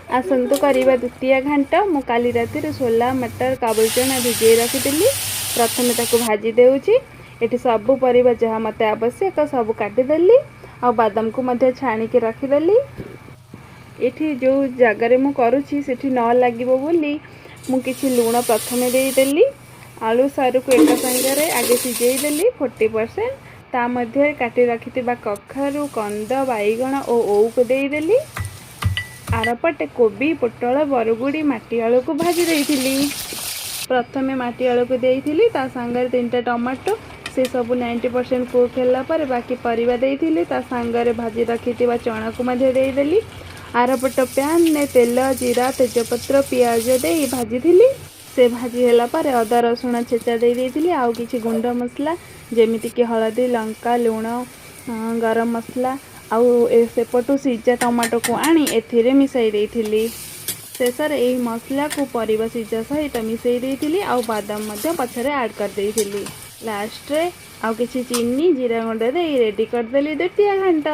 ଆସନ୍ତୁ କରିବା ଦ୍ୱିତୀୟ ଘାଣ୍ଟ। ମୁଁ କାଲି ରାତିରୁ ସୋଲା, ମଟର, କାବୁଲି ଚଣା ଭିଜେଇ ରଖିଥିଲି। ପ୍ରଥମେ ତାକୁ ଭାଜି ଦେଉଛି। ଏଠି ସବୁ ପରିବା ଯାହା ମୋତେ ଆବଶ୍ୟକ, ସବୁ କାଟିଦେଲି ଆଉ ବାଦାମକୁ ମଧ୍ୟ ଛାଣିକି ରଖିଦେଲି। ଏଠି ଯେଉଁ ଜାଗାରେ ମୁଁ କରୁଛି, ସେଠି ନ ଲାଗିବ ବୋଲି ମୁଁ କିଛି ଲୁଣ ପ୍ରଥମେ ଦେଇଦେଲି। ଆଳୁ ସାରୁକୁ ଏକା ସାଙ୍ଗରେ ଆଗେ ସିଝେଇ ଦେଲି 40%। ତା ମଧ୍ୟରେ କାଟି ରଖିଥିବା କଖାରୁ, କନ୍ଦ, ବାଇଗଣ ଓ ଓଉକୁ ଦେଇଦେଲି। ଆରପଟେ କୋବି, ପୋଟଳ, ବରଗୁଡ଼ି, ମାଟି ଆଳୁକୁ ଭାଜି ଦେଇଥିଲି। ପ୍ରଥମେ ମାଟି ଆଳୁକୁ ଦେଇଥିଲି, ତା ସାଙ୍ଗରେ ତିନିଟା ଟମାଟୋ। ସେ ସବୁ 90% କୁକ୍ ହେଲା ପରେ ବାକି ପରିବା ଦେଇଥିଲି। ତା ସାଙ୍ଗରେ ଭାଜି ରଖିଥିବା ଚଣାକୁ ମଧ୍ୟ ଦେଇଦେଲି। ଆରପଟ ପ୍ୟାନ୍ରେ ତେଲ, ଜିରା, ତେଜପତ୍ର, ପିଆଜ ଦେଇ ଭାଜିଥିଲି। ସେ ଭାଜି ହେଲା ପରେ ଅଦା ରସୁଣ ଛେଚା ଦେଇ ଦେଇଥିଲି ଆଉ କିଛି ଗୁଣ୍ଡ ମସଲା, ଯେମିତିକି ହଳଦୀ, ଲଙ୍କା, ଲୁଣ, ଗରମ ମସଲା। ଆଉ ସେପଟୁ ସିଝା ଟମାଟୋକୁ ଆଣି ଏଥିରେ ମିଶାଇ ଦେଇଥିଲି। ଶେଷରେ ଏହି ମସଲାକୁ ପରିବା ସିଝା ସହିତ ମିଶାଇ ଦେଇଥିଲି ଆଉ ବାଦାମ ମଧ୍ୟ ପଛରେ ଆଡ଼୍ କରିଦେଇଥିଲି। ଲାଷ୍ଟରେ ଆଉ କିଛି ଚିନି, ଜିରା ଗୁଣ୍ଡ ଦେଇ ରେଡ଼ି କରିଦେଲି ଦ୍ୱିତୀୟ ଘାଣ୍ଟ।